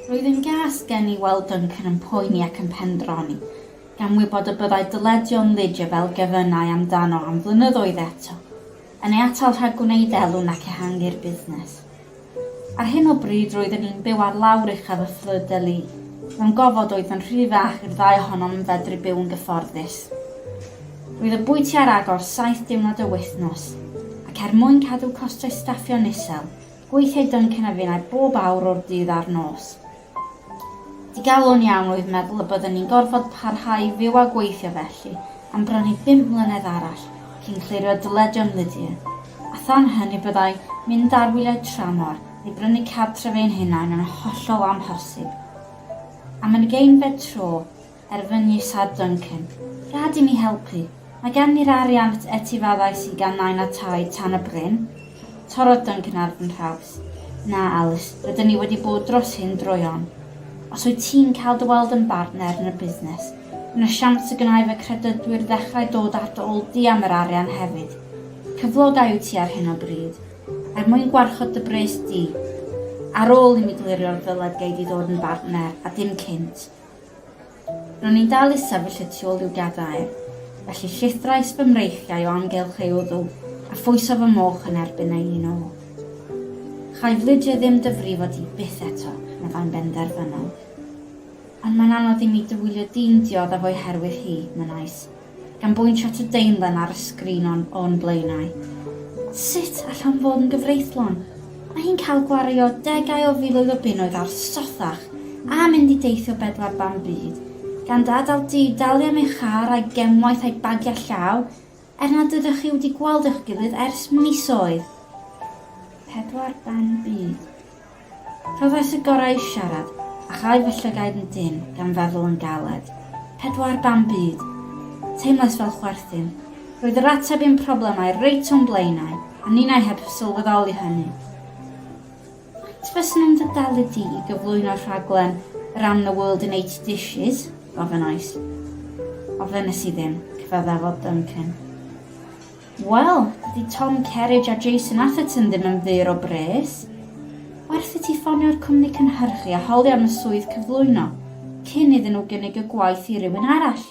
Roedd yn gas gen i weld Duncan yn poeni ac yn pendroni, gan wybod y byddai dyledion Lydia fel gefynnau amdano am flynyddoedd eto, yn ei atal rhag gwneud elw nac ehangu'r busnes. Ar hyn o bryd roedden ni'n byw ar lawr uchaf y Fleur de Lys, mewn gofod oedd yn rhy fach i'r ddau ohonom fedru byw'n gyfforddus. Roedd y bwyty ar agor saith diwrnod y wythnos, ac er mwyn cadw costau staffio'n isel, gweithiai Duncan a finnau bob awr o'r dydd a'r nos. Digalon iawn oedd meddwl y bydden ni'n gorfod parhau i fyw a gweithio felly am bron i bump mlynedd arall cyn clirio dyledion Lydia, a than hynny byddai mynd ar wyliau tramor neu brynu cartref ein hunain yn hollol amhosib. Am yr ugeinfed tro, Erfyniais ar Duncan, Gad i mi helpu. Mae gen i'r arian at etifeddau sy gan Nain a Taid tan y bryn. Torrodd Duncan ar fy nhraws. Na, Alice, rydyn ni wedi bod dros hyn droeon. Os wyt ti'n cael dy weld yn bartner yn y busnes, mae 'na siawns y gwnai fy credydwyr ddechrau dod ar dy ôl di am yr arian hefyd. Cyflogai wyt ti ar hyn o bryd, er mwyn gwarchod dy bres di. Ar ôl i mi glirio'r ddyled gei di ddod yn bartner, a dim cynt. Ro'n i'n dal i sefyll y tu ôl i'w gadair, felly llithrais fy mreichiau o amgylch ei wddw a phwyso fy moch yn erbyn ei un o. Chaiff Lydia ddim dy frifo di byth eto, meddai'n benderfynol. Ond mae'n anodd i mi dy wylio di'n dioddef o'i herwydd hi, mynnais. gan bwyntio at y daenlen ar y sgrin o'n o'n blaenau. Sut allwn fod yn gyfreithlon? Mae hi'n cael gwario degau o filoedd o bunnoedd ar sothach a mynd i deithio bedwar ban byd, gan dy adael di i dalu am ei char a'i gemwaith a'i bagiau llaw, er nad ydych chi wedi gweld eich gilydd ers misoedd. Pedwar ban byd. Rhoddais y gorau i siarad, a chau fy llygaid yn dynn, gan feddwl yn galed. Pedwar ban byd. Teimlais fel chwerthin. Roedd yr ateb i'm problemau reit o'n blaenau, a ninnau heb sylweddoli hynny. Faint fysen nhw'n dy dalu di i gyflwyno'r rhaglen Around the World in 80 Dishes? gofynnais. Ofynnes i ddim, cyfaddefodd Duncan. Wel, dydy Tom Kerridge a Jason Atherton ddim yn fyr o bres. Werth i ti ffonio'r cwmni cynhyrchu a holi am y swydd cyflwyno, cyn iddyn nhw gynnig y gwaith i rywun arall.